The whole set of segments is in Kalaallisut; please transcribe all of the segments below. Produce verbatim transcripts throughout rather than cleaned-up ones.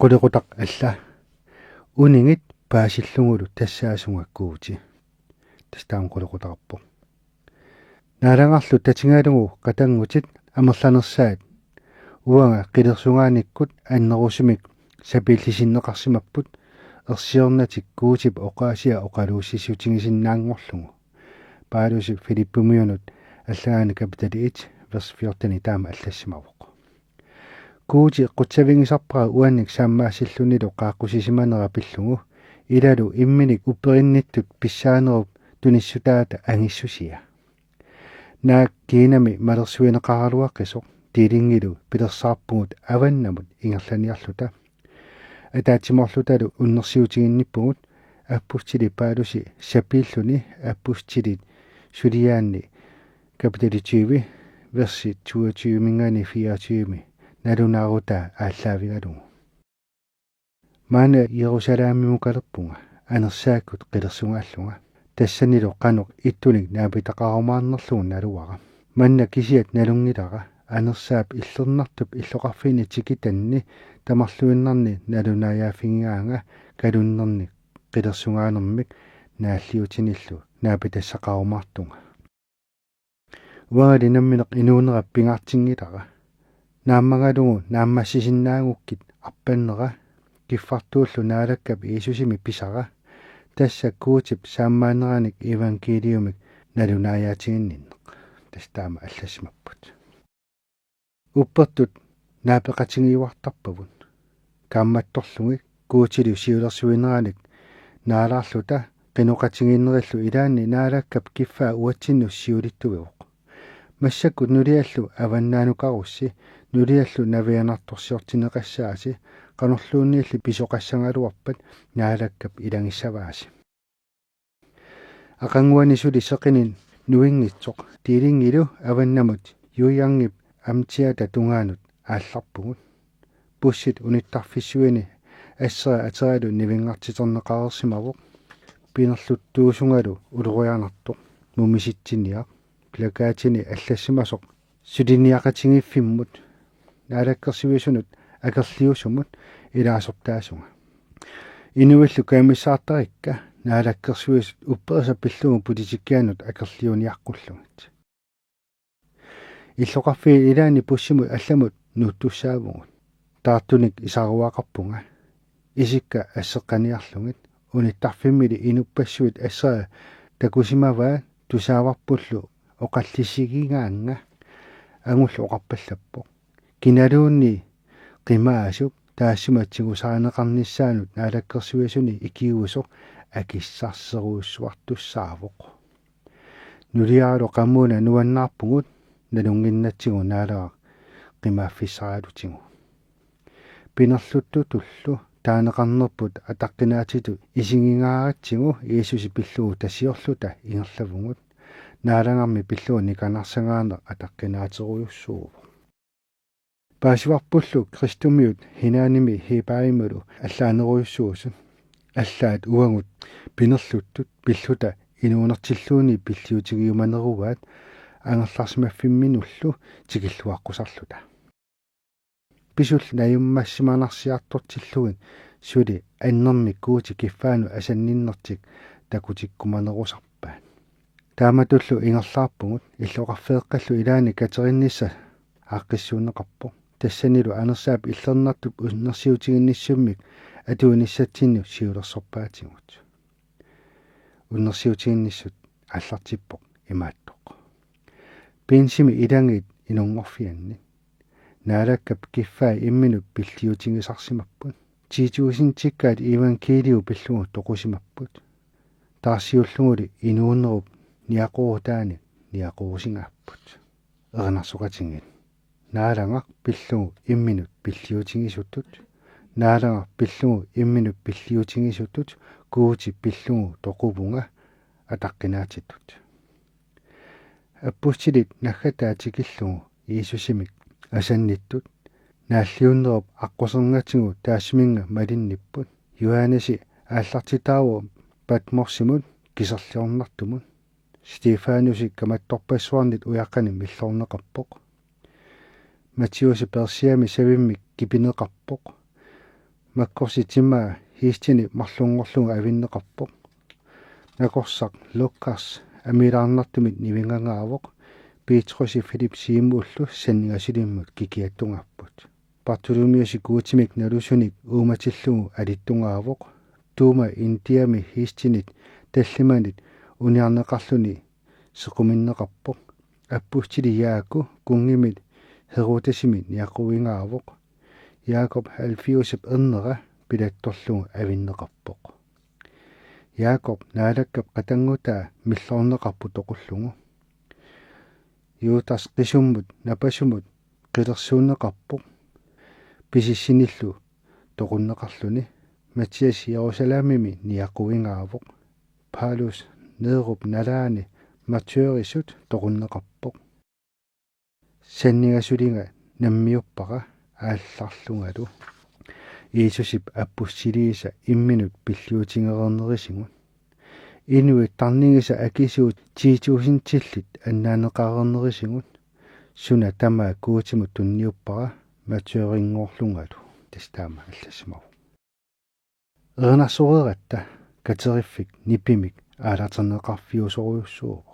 Qulequtaq alla: Unigit paasillugulu tassaasunga Guuti. Tassa taama qulequtaqarpoq. Naalagarlu tatigalugu qatanngutit amerlanersaat uanga qilersugaanikkut annerusumik sapiillisinneqarsimapput, ersiornatik Guutip oqaasia oqaluussissutigisinnaanngorlugu. Paulusi Filippiumiunut allagaani kapitali et, vers fjorten taama allassimavoq. Guuti qutsavigisarpara uannik saammaassillunilu qaaqqusisimanera pillugu, ilalu imminik upperinnittut pissaanerup tunissutaata angissusia. Naak kiinami malersuineqaraluaqisoq, tiilingilu pilersaarpugut avannamut ingerlaniarluta. Ataatsimoorlutalu unnersiutiginnippugut, apustili Paulusi sapiilluni Apustilit Suliaanni kapitali tyve, versi toogtyve-minngaanniit fireogtyve nalunaarutaa aallaavigalugu. Maanna Jerusalemimukalerpunga anersaakkut qilersugaallunga. Tassanilu qanoq ittunik naapitaqarumaarnerlugu naluara. Manna kisiat nalunngilara, anersaap illernartup illoqarfiini tikitanni tamarluinnarni nalunaajaaffigigaanga kalunnernik qilersugaanermik naalliutinillu naapitassaqarumaartunga. Uangali nammineq inuunera pingaartinngilara. Naammagalugu naammassisinnaagukkit arpannera, kiffartuullu Naalakkap Jiisusimik pisara, tassa Guutip saammaanneranik evangeliumik nalunaajaatiginninneq. Tassa taama allassimapput. Uppertut naapeqatigiuartarpavut. Kaammattorlugit Guutilu siulersuineranik naalaarluta qinoqatigiinnerillu ilaanni Naalakkap kiffaa uatsinnut siulittuivoq. Massakkut nuliallu avannaanukarussi, nuliallu navianartorsiortinneqassaasi, qanorluunniilli pisoqassagaluarpat Naalakkap ilagissavaasi. Aqaguani suli seqineq nuinngitsoq tiilingilu avannamut Yuiangip amtiata tungaanut aallarpugut. Bussit unittarfissuini assera ateralu nivinngartiterneqareersimavoq. Pinerluttuusungalu ulorianartoq mumisitsiniaq plakatini allassimasoq suliniaqatigiiffimmut, Naalakkersuisunut akerliusumut ilaasortaasunga. Inuillu kajumissaartarikka Naalakkersuisut upperisaq pillugu politikkianut akerliuniaqqullugit. Illoqarfiit ilaanni bussimut allamut nuuttussaavugut. Taartunik isaruaqarpunga. Isikka asseqqaniarlugit. Unittarfimmili inuppassuit assera takusimavaat tusaavarpullu oqallisigigaannga. Angullu oqarpallappoq: Kinaluunniit qimaasup taassuma tigusarineqarnissaanut Naalakkersuisuni ikiuisoq akissarserujussuartussaavoq. Nuliaralu qamuuna nuannaarpugut nalunnginnatsigu Naalagaq qimaaffissaralutigu. Pinerluttutullu taaneqarnerput ataqqinaatitut isigigaaratsigu Jiisusi pillugu tasiorluta ingerlavugut. Naalagarmi pillugu nikanarsagaaneq ataqqinaaterujussuuvoq. Paasivarpullu kristumiut Henaanimi Hebræimilu allaanerujussuusut. Allaat uagut pinerluttut pilluta inuunertilluunniit pilliutigiumaneruaat angerlarsimaffimminullu tikilluaqqusarluta. Pisut najummassimanarsiartortillugit suli annermik Guuti kiffaanut asanninnertik takutikkumanerusarpaat. Taamatullu ingerlaarpugut illoqarfeeqqallu ilaanni katerinnissaq aaqqissuunneqarpoq. Tassanilu anersaap illernartup unnersiutiginnissummik atuinissatsinnut siulersorpaatigut. Unnersiutiginnissut aallartippoq imaattoq: Piinsimi ilagiit inunngorfianni. Naalakkap kiffai imminut pilliutigisarsimapput. Ti tusintikkaat evangeliu pillugu toqusimapput. Taarsiullugulu inuunerup niaqorutaanik niaqorusigaapput. Erinarsoqatigiit: Naalagaq pillugu imminut pilliutigisutut. Naalagaq pillugu imminut pilliutigisutut. Guuti pillugu toquvunga. Ataqqinaatitut. Apustilit naggataa tikillugu Jiisusimik asannittut naalliunnerup aqqusernatigut taassuminnga malinnipput. Johannesi aallartitaavoq Patmosimut kiserliornartumut. Stefanusi kamattorpassuarnit ujaqqanik millorneqarpoq. Matthæusi Persiami savimmik kipineqarpoq. Makkorsi timaa hiistinit marlunngorlugu avinneqarpoq. Nakorsaq Lukas amiilaarnartumit nivingangaavoq, Petrusip Filip Simuullu sanningasulimmut kikiatungaapput. Bartolomiusi Guutimik nalusunik uumatillugu alittungaavoq. Tuuma Indiami hiistinit tallimanit uniarneqarluni sequminneqarpoq. Apustili Jaaku kunngimit Herodesimit niaquingaavoq. Jaakup Alfiusip ernera pilattorlugu avinneqarpoq. Jaakup Naalakkap qatanngutaa milloorneqarpoq toqullugu. Juutas qisummut napasumut qilersuunneqarpoq, pisissinillu toqunneqarluni. Mattias Jerusalemimi niaquingaavoq. Paulus Neerup nalaani martyrisut toqunneqarpoq. Sanningasuliga nammiuppara aallarlungalu. Jiisusip apustiliisa imminut pilliutigereernerisigut. Inuit tarningisa akisuut ti tusindilik annaanneqareernerisigut. Suna tamaat Guutimut tunniuppara martyrinngorlungalu. Tassa taama allassimavoq. Erinarsoreeratta kateriffik nipimik aalaterneqarfiusorujussuuvoq.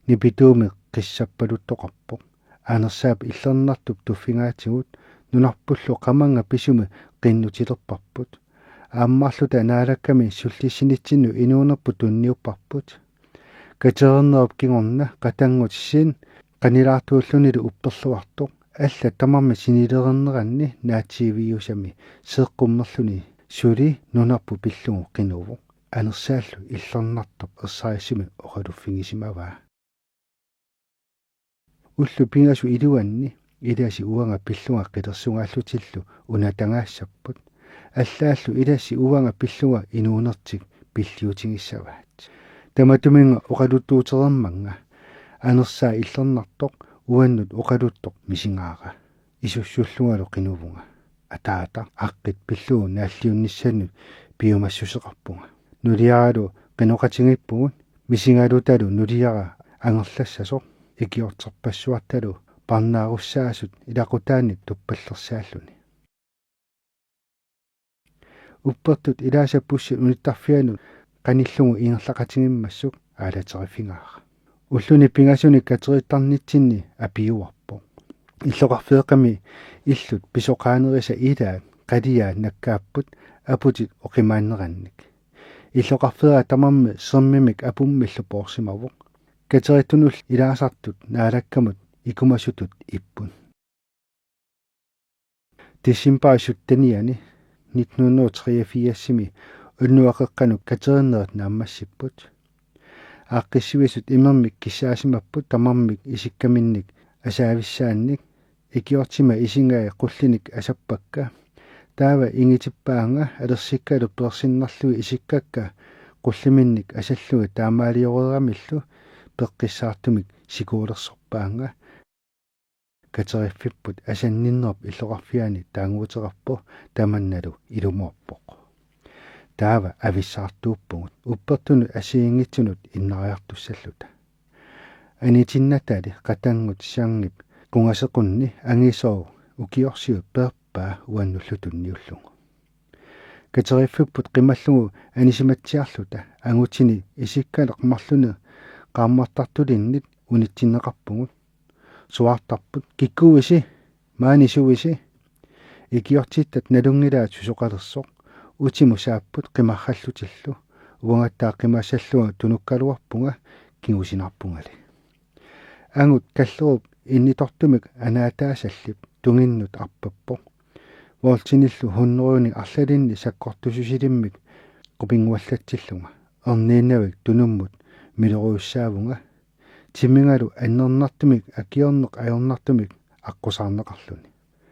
Nipituumik qissappaluttoqarpoq. Anersaap Illernartup tuffigaatigut nunarpullu qamannga pisumik qinnutilerparput. Aammaarluta Naalakkami sullissinissinni inuunerput tunniupparput. Kateerinerup kingorna qatanngut Sin qanilaartuullunilu upperluartoq allat tamarmik sinileriinneranni naatsiiviusami seeqqummerluni suli nunarput pillugu qinuvoq. Anersaallu Illernartup ersarissumik oqaluffigisimavaa. Ullut pingasut iluanni ilasi uanga pillunga qilersugaallutillu unatagaassapput. Allaallu ilasi uanga pillunga inuunertik pilliutigissavaat. Tamatuminnga oqaluttuutereermannga Anersaaq Illernartoq uannut oqaluttoq misigaara. Isussullungalu qinuvunga. Ataata aqqit pillugu naalliunnissannut piumassuseqarpunga. Nuliaralu qinoqatigiippugut, misigalutalu nuliara angerlassasoq ikiorterpassuartalu parnaarussaasut ilaqutaannik tuppallersaalluni. Uppertut ilaasa bussit unittarfianut qanillugu ingerlaqatigimmassuk aalateriffigaara. Ulluni pingasuni katerittarnitsinni apiuarpoq. Illoqarfeeqqami illut pisoqaanerisa ilaat qaliaat nakkaapput aputit oqimaannerannik. Illoqarfeeraat tamarmik sermimik apummillu poorsimavoq. Katerittunullu ilaasartut Naalakkamut ikumasutut ipput. Decembarip syttenianni nitten hundrede og treogfirsimi unnuaqeqqanut katerinerit naammassipput. Aaqqissuisut imermik kissaasimapput tamarmik isikkaminnik asaavissaannik. Ikiortima isigai qullinik asappakka. Taava ingitippaanga alersikkalu peersinnarlugit isikkakka qulliminnik asallugit taamaalioreeramillu peqqissaartumik sikuulersorpaanga. Kateriffipput asanninnerup illoqarfiani taannguuteqarpoq tamannalu ilumoorpoq. Taava avissaartuuppugut uppertunut assigiinngitsunut innariartussalluta. Anitinnatali qatanngut Zhangip qungasequnni angisooq ukiorsiut peerpaa uannullu tunniullugu. Kateriffipput qimallugu anisimatsiarluta angutini isikkallit marlunnik qaammartartulinnit unitsinneqarpugut. Suaartarput: Kikkuuisi? Maani suuisi? Ikiortittat nalunngilaat susoqalersoq. Utimut saapput qimarrallutillu. Uangattaaq qimassallunga tunukkaluarpunga, kingusinarpungali. Angut Kallerup innitortumik anaataasallip tunginnut arpappoq. Voltinillu hundredenik arlalinnik sakkortususilimmik qupinnguallatsillunga. Erniinnavik tunummut milorujussaavunga. Timigalu annernartumik akiorneq ajornartumik aqqusaarneqarluni.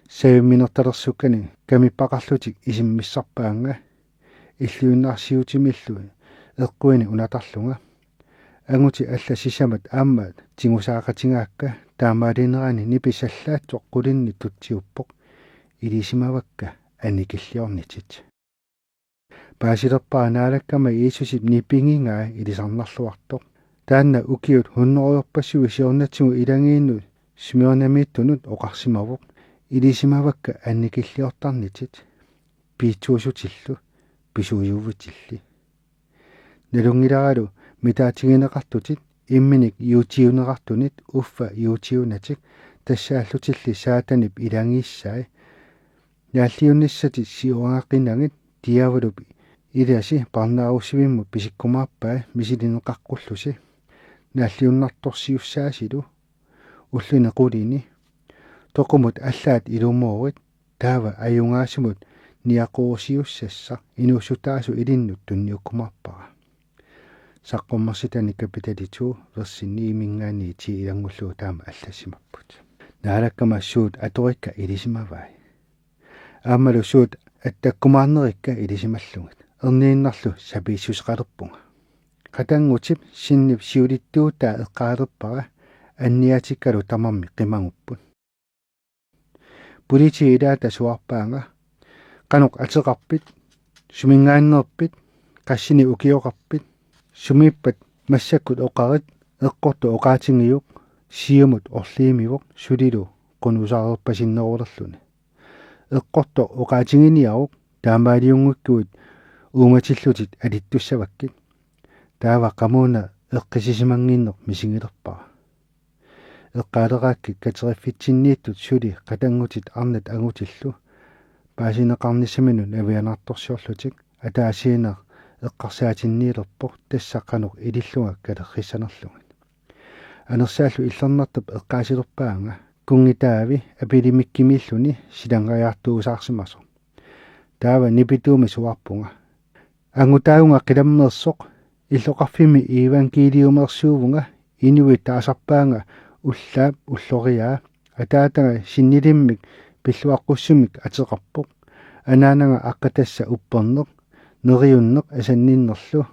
Saviminertalersukkani kamippaqarlutik isimmissarpaannga. Illuinnarsiutimillu eqquinik unatarlunga. Angutit allat sisamat aamma tigusaaqatigaakka, taamaalinerani nipi sallaatsoq qulinnik tutsiuppoq. Ilisimavakka annikilliornitit. Paasilerpara Naalakkama Jiisusip nipigigaa ilisarnarluartoq. Taanna ukiut hundredeorpassuit siornatigut ilagiinnut Smyrnamiittunut oqarsimavoq: Ilisimavakka annikilliortarnitit. piitsuusutillu pisuujuvitilli. Nalunngilaralu mitaatigineqartutit imminik juutiuneqartunit uffa juutiunatik tassaallutilli Saatanip ilagiissai. Naalliunnissatit sioraqinagit diaavulup ilasi parnaarussivimmut pisikkumaarpai misilineqaqqullusi. Naalliunnartorsiussaasilu ulluni qulini. Toqumut allaat ilumoorit taava ajugaasumut niaqorusiussassaq inuussutaasoq ilinnut tunniukkumaarpara. Saqqummersitani kapitali to versi ni-minngaanniit ti ilanngullugu taama allassimapput. Naalakkama suut atorikka ilisimavai. Aammalu suut attakkumaarnerikka ilisimallugit. Erniinnarlu sapiissuseqalerpunga. Qatanngutip sinnip siulittuutaa eqqaalerpara anniaatikkalu tamarmik qimagupput. Politiit ilaata suaarpaanga: Qanoq ateqarpit? Suminngaanneerpit? Qassinik ukioqarpit? Sumiippat massakkut oqarit? Eqqortoq oqaatigiuk, siumut orliimivoq sulilu qunusareerpasinnerulerluni. Eqqortoq oqaatiginiaruk, taamaaliunngikkuit uumatillutit alittussavakkit. Taava qamuuna eqqissisimannginneq misigilerpara. Eqqaaleraakkit kateriffitsinniittut suli qatanngutit arnat angutillu paasineqarnissaminut navianartorsiorlutik. Ataasiinnaq eqqarsaatinniilerpoq tassa qanoq ilillunga kalerrissanerlugit. Anersaallu illernartup eqqaasilerpaanga kunngitaavi apilimikkimiilluni silangajaartuusaarsimasoq. Taava nipituumik suaarpunga: Angutaavunga qilammeersoq, illoqarfimmi iivangkiiliumeersuuvunga, inuit taasarpaanga ullaap ulloriaa, ataataga sinnilimmik pilluaqqussumik ateqarpoq, anaanaga aqqatassa upperneq, neriunneq asanninnerlu.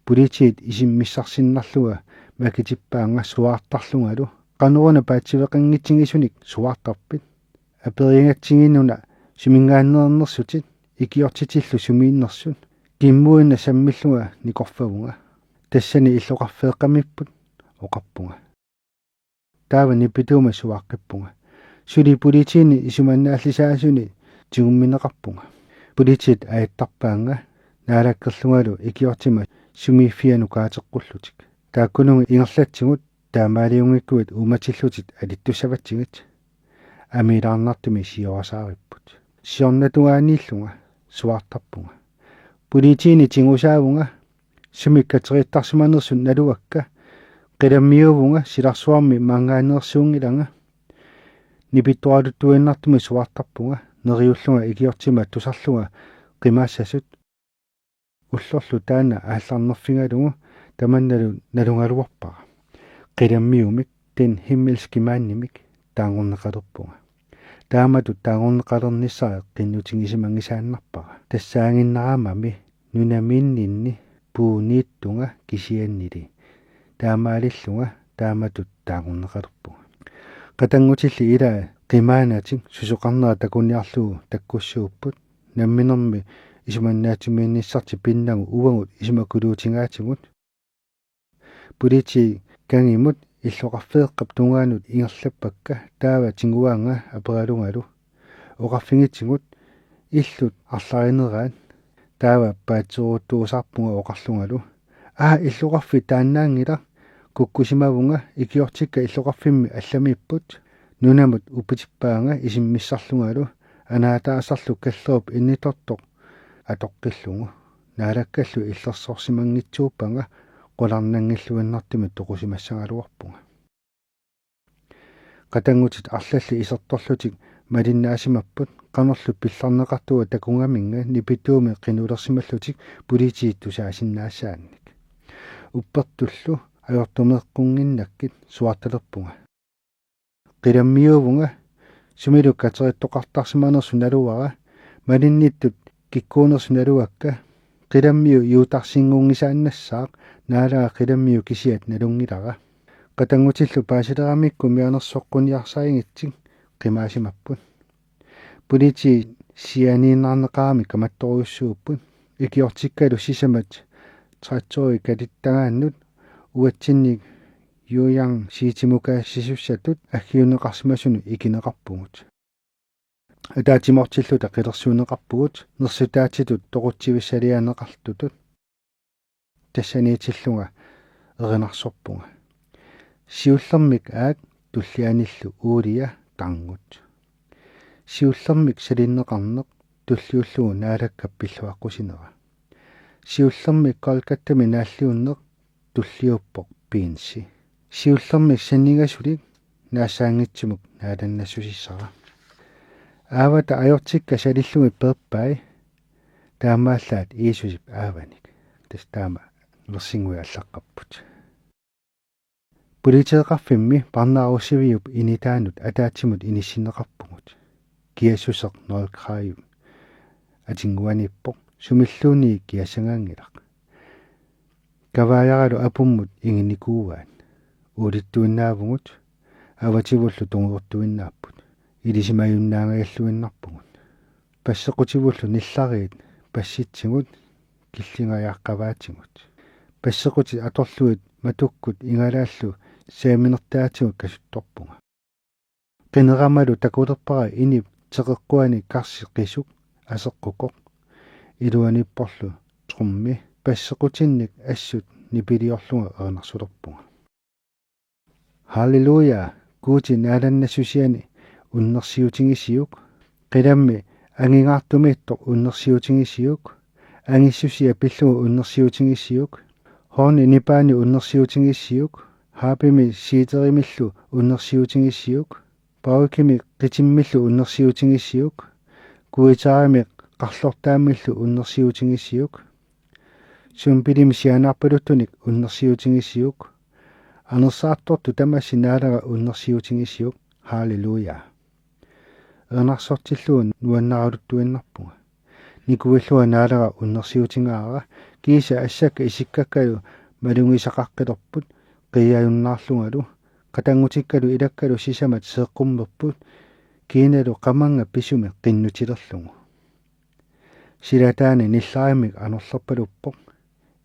Politiit isimmissarsinnarlunga makitippaannga suaartarlungalu: Qanoruna paatsiveqanngitsigisunik suaartarpit? Aperigatsiginuna suminngaanneernersutit ikiortitillu sumiinnersut. Kimmuinnaq sammillunga nikorfavunga. Tassani illoqarfeeqqamipput, oqarpunga. Taava nipituumik suaaqqippunga. Suli politiinit isumannaallisaasuni tigummineqarpunga. Politiit ajattarpaannga naalakkerlungalu ikiortima sumiiffianut kaateqqullutik. Taakkununnga ingerlatsigut taamaaliunngikkuit uumatillutit alittussavatsigit. Amiilaarnartumik siorasaaripput. Siornatungaaniillunga suaartarpunga: Politiinit tigusaavunga, sumik katerittarsimanersut naluakka. Qilammiuuvunga silarsuarmi maanngaanneersuunngilanga. Nipittoraluttuinnartumik suaartarpunga neriullunga ikiortima tusarlunga qimaassasut. Ullorlu taanna aallarnerfigalugu tamannalu nalugaluarpara. Qilammiumik Den Himmelske Mandimik taagorneqalerpunga. Taamatut taagorneqalernissara qinnutigisimangisaannarpara. Tassaaginnarami nunamiinninni puuniittunga kisiannili taamaalillunga taamatut taagorneqalerpunga. Qatanngutilli ilaa qimaanatik susoqarnera takuniarlugu takkussuupput. Namminermi isumannaatsimiinnissartik pinnagu uagut isumakuluutigaatigut. Politiit kangimut illoqarfeeqqap tungaanut ingerlappakka taava tiguaannga aperalungalu: Oqarfigitigut illut arlarineraat? Taava paatsooruttuusaarpunga oqarlungalu: Aa, illoqarfik taannaanngilaq. Kukkusimavunga, ikiortikka illoqarfimmi allamiipput. Nunamut upitippaanga isimmissarlungalu anaataasarlu kallerup innitortoq atoqqillugu. Naalakkallu illersorsimanngitsuuppanga qularnanngilluinnartumik toqusimassagaluarpunga. Qatanngutit arlallit isertorlutik malinnaasimapput qanorlu pillarneqartunga takugaminnga nipituumik qinulersimallutik politiit tusaasinnaassaannik. Uppertullu ajortumeeqqunnginnakkit suaartalerpunga: Qilammiuuvunga, sumilu katerittoqartarsimanersut naluara, malinnittut kikkuunersut naluakka. Qilammiu juutarsinngunngisaannassaaq, naalaga qilammiu kisiat nalunngilara. Qatanngutillu paasileramikku mianersoqquniarsarigitsik qimaasimapput. Politiit sianiinnarneqaramik kamattorujussuupput. Ikiortikkalu sisamat traktorit kalittagaannut uatsinnik Yuyang Citymukaassisussatut aggiunneqarsimasunut ikineqarpugut. Ataatsimoortilluta qilersuunneqarpugut nersutaatitut toqutsivissaliaanneqartutut. Tassaniitillunga erinarsorpunga. Siullermik aak tullianillu uulia tarngut. Siullermik salinneqarneq tulliullugu Naalakkap pilluaqqusinera. Siullermik Golgatami naalliunneq tulliuppoq piinsi. Siullermik sanningasulik naassaanngitsumik naalannassusissara. Aavata ajortikka salillugit peerpai, taamaallaat Jiisusip aavanik. Tassa taama versinnguit allaqqapput. Politeeqarfimmi parnaarussiviup initaanut ataatsimut inissinneqarpugut. Kiassuseq Noel Craig atinnguaniippoq, sumilluunniit kiassagaanngilaq. Kavaajaralu apummut inginnikuuaat. Uulittuinnaavugut, avativullu tungujortuinnaapput. Ilisimajunnaagalluinnarpugut. Passequtivullu nillariit passitsigut killingajaaqqavaatigut. Passequtit atorlugit matukkut igalaallu saaminertaatigut kasuttorpunga. Qineramalu takulerpara inip teqeqquani karsi qisuk aseqqukoq. Iluaniipporlu trummi. Passequtinnik assut nipiliorlunga erinarsulerpunga. Halleluja, Guuti naalannassusiani unnersiutigisiuk, qilammi angingaartumiittoq unnersiutigisiuk, angissusia pillugu unnersiutigisiuk, horni nipaani unnersiutigisiuk, haapimi siiterimillu unnersiutigisiuk, paukimi qitimmillu unnersiutigisiuk, guitarimi qarlortaammillu unnersiutigisiuk, sumpilimi sianerpaluttunik unnersiutigisiuk, anersaartortut tamassi Naalaga unnersiutigisiuk. Halleluja. Erinarsortillugu nuannaraluttuinnarpunga. Nikuillunga Naalaga unnersiutigaara, kiisa assakka isikkakkalu malugisaqaqqilerput qiiajunnaarlungalu, qatanngutikkalu ilakkalu sisamat seeqqummerput, kiinalu qamannga pisumi qinnutilerlugu. Silataani nillarimmik anorlerpaluppoq,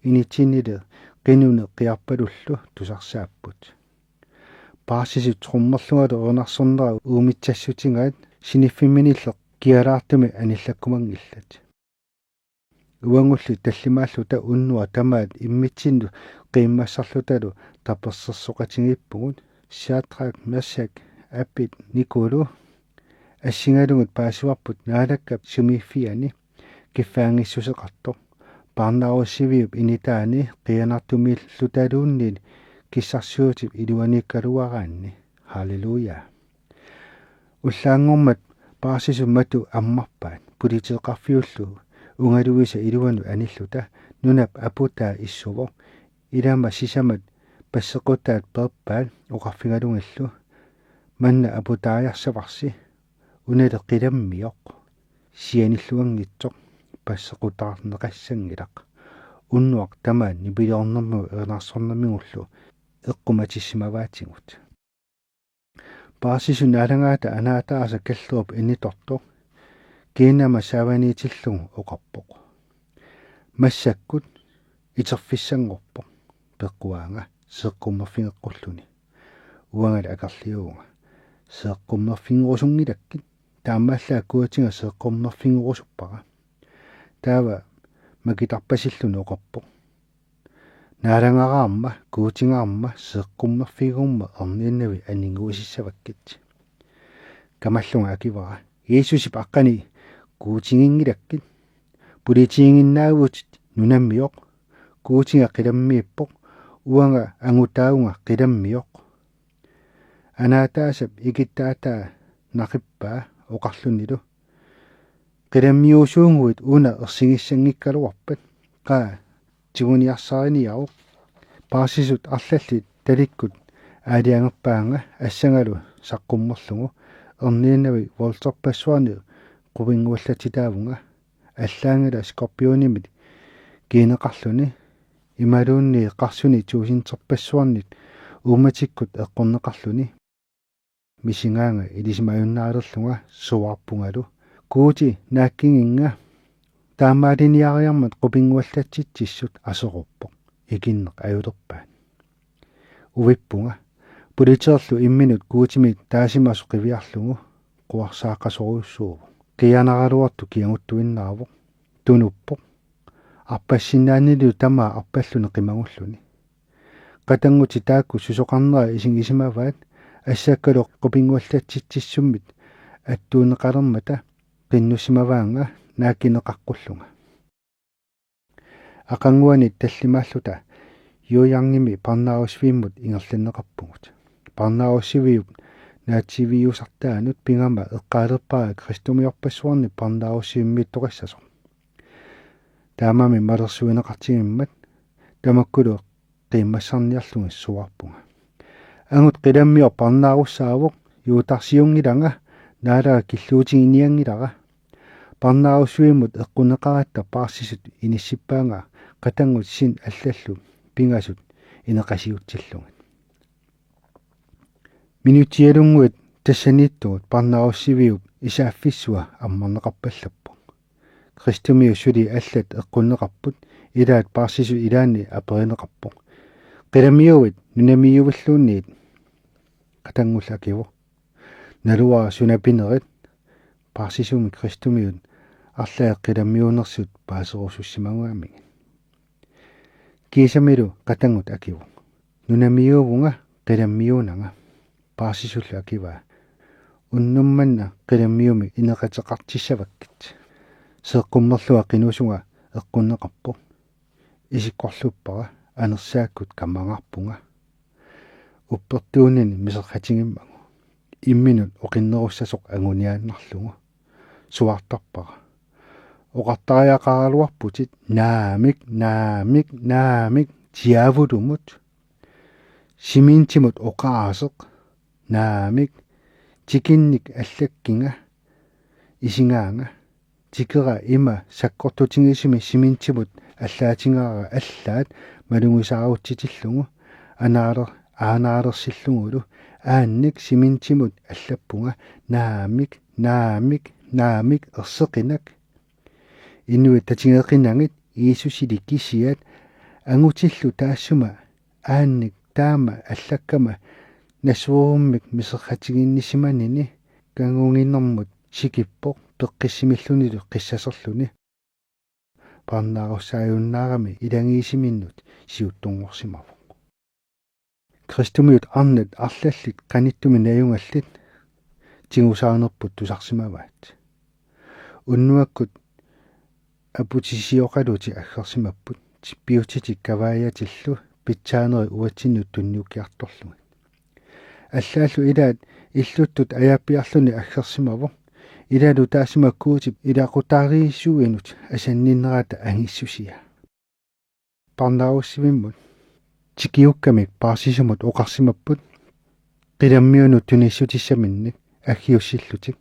initsinnili qinuni qiarpalullu tusarsaapput. Paarsisut trummerlungalu erinarsornera uumitsassutigaat siniffimminillu kialaartumik anillakkumanngillat. Uagulli tallimaalluta unnuaq tamaat immitsinnut qiimmassarlutalu tapersersoqatigiippugut. Shadrach, Meshach, Abednego-lu assigalugit paasivarput Naalakkap sumiiffiani kiffaanngissuseqartoq. Parnaarussiviup initaani qiianartumiillutaluunniit kissarsiutip iluaniikkaluaraanni. Halleluja. Ullaanngormat paarsisut matu ammarpaat, politeeqarfiullu ungaluisa iluanut anilluta. Nunap aputaa issuvoq. Ilama sisamat passequtaat peerpaat oqarfigalugillu: Manna aputaajarsavarsi, unali qilammioq, sianilluanngitsoq, passequtaarneqassanngilaq. Unnuaq tamaat nipiliornermigut erinarsornermigullu eqqumatissimavaatigut. Paarsisut naalagaata Anaataasa Kellerup innitortoq kiinama saavaniitillugu oqarpoq: Massakkut iterfissanngorpoq, peqquaanga seeqqummerfigeqqulluni. Uangali akerliuvunga: Seeqqummerfigerusunngilakkit, taamaallaat Guutiga seeqqummerfigerusuppara. Taava makitarpasilluni oqarpoq: Naalagaraarma, Guutigaarma, seeqqummerfigigumma erniinnavik aniguisissavakkit. Kamallunga akivara: Jiisusip aqqani Guutiginngilakkit. Politiiginnaavutit nunamioq. Guutiga qilammiippoq. Uanga angutaavunga qilammioq. Anaataasap ikittaataa naqippaa oqarlunilu: Qilammiusuuguit una ersigissanngikkaluarpat. Qaa, tiguniarsariniaruk. Paarsisut arlallit talikkut aalajangerpaannga assagalu saqqummerlugu, erniinnavik volterpassuarnik quvinnguallatsitaavunga. Allaanngilaq skorpionimit kiineqarluni, imaluunniit qarsunit tuusinterpassuarnit uummatikkut eqqorneqarluni. Misigaanga ilisimajunnaalerlunga suaarpungalu: Guuti, naakkiginnga. Taamaaliniariarmat quvinnguallatsitsissut aserorpoq. Ikinneq ajulerpaat. Uvippunga. Politeerlu imminut Guutimit taasimasoq qiviarlugu: Quarsaaqqasorujussuuvoq. Qiianaraluartoq kiaguttuinnaavoq. Tunuppoq. Arpassinnaanililu tamaat arpalluni qimagulluni. Qatanngutit taakku susoqarnera isigisimavaat, assakkalu qupinnguallatsitsissummit attuunneqalermata qinnussimavaannga naakkineqaqqullunga. Aqaguani tallimaalluta Yuujangimi parnaarussivimmut ingerlanneqarpugut. Parnaarussiviup naatsiiviusartaanut pigama eqqaalerpara kristumiorpassuarnik parnaarussivimmiittoqassasoq. Taamaammat malersuineqartigimmat tamakkulu qiimmassarniarlugit suaarpunga: Angut qilammioq parnaarussaavoq, Juutarsiunngilanga, Naalagaq killuutiginianngilara. Parnaarussivimmut eqqunneqaratta paarsisut inissippaannga qatanngutit allallu pingasut ineqasiutsillugit. Minutsialunnguit tassaniittugut parnaarussiviup isaaffissua ammarneqarpallappoq. Kristumiut suli allat eqqunneqarput, ilaat paarsisut ilaanni aperineqarpoq: Qilammiuit nunamiuuvilluunniit? Qatanngullu akivoq: Naluara suna pinerit. Paarsisummi kristumiut arlaat qilammiunersut paaserusussimagamigit. Kiisamilu qatanngut akivoq: Nunamiuuvunga, qilammiuunanga. Paarsisullu akivaa: Unnuk manna qilammiumik ineqateqartissavakkit. Seeqqummerlunga qinusunga eqqunneqarpoq. Isikkorluppara, anersaakkut kammangaarpunga. Uppertuunini miserratigimmagu, imminut oqinnerussasoq anguniaannarlugu, suaartarpara: Oqartariaqaraluarputit: Naamik, naamik, naamik, diaavulumut. Cementimut oqaaseq. Naamik. Tikinnik allakkinga, isigaanga. Tikera ima sakkortutigisumik cementimut allaatigaara allaat malugisaarutsitillugu, anaaler-, aanaalersillugu. Aannik cementimut allappunga: Naamik, naamik, naamik, erseqinak. Inuit tatigeqinagit Jiisusili kisiat angutillu taassuma aannik taama allakkama nassuerummik miserratiginnisimanini kanngunginermut sikippoq peqqissimillunilu qissaserluni. Parnaarussaajunnaarami ilagiisiminnut siuttunngorsimavoq. Kristumiut arnat arlallit qanittumi najugallit tigusaanerput tusarsimavaat. Unnuakkut aputisioqalutik aggersimapput tippiutitik kavaajatillu pitsaanerit uatsinnut tunniukkiartorlugit. Allaallu ilaat illuttut ajaappiarluni aggersimavoq. Ilaalu taassuma Guutip ilaqutariisuinut asanninnerata angissusia. Parnaarussivimmut tikiukkamik paarsisumut oqarsimapput qilammiunut tunissutissaminnik aggiussillutik.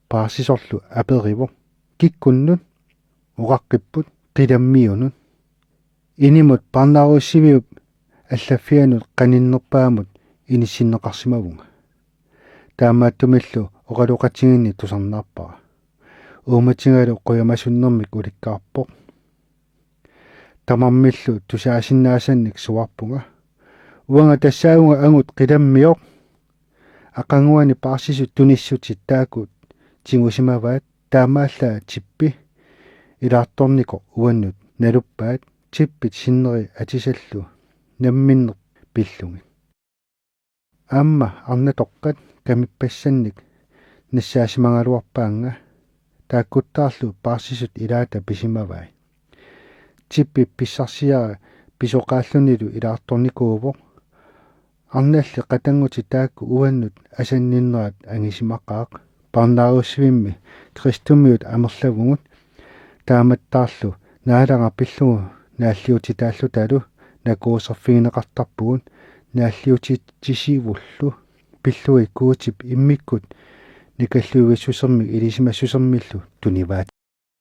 Paarsisorlu aperivoq: Kikkunnut? Oqaqqipput: Qilammiunut. Inimut parnaarussiviup allaffianut qaninnerpaamut inissinneqarsimavunga. Taamaattumillu oqaloqatigiinneq tusarnaarpara. Uummatigalu qujamasunnermik ulikkaarpoq. Tamarmillu tusaasinnaasannik suaarpunga: Uanga tassaavunga angut qilammioq. Aqaguani paarsisut tunissutit taakku tigusimavaat, taamaallaat tippi. Ilaartornikoq uannut naluppaat, tippit sinneri atisallu namminneq pillugit. Aamma arnatoqqat kamippassannik nassaasimagaluarpaannga, taakkuttaarlu paarsisut ilaata pisimavai. Tippip pissarsiara pisoqaallunilu ilaartornikuuvoq. Arnalli qatanngutit taakku uannut asanninnerat angisimaqaaq. Parnaarussivimmi kristumiut amerlavugut. Taamattaarlu Naalagaq pillugu naalliutitaallutalu nakuuserfigineqartarpugut. Naalliutitsisivullu pillugit Guutip immikkut nikalluivissusermik ilisimassusermillu tunivaatit.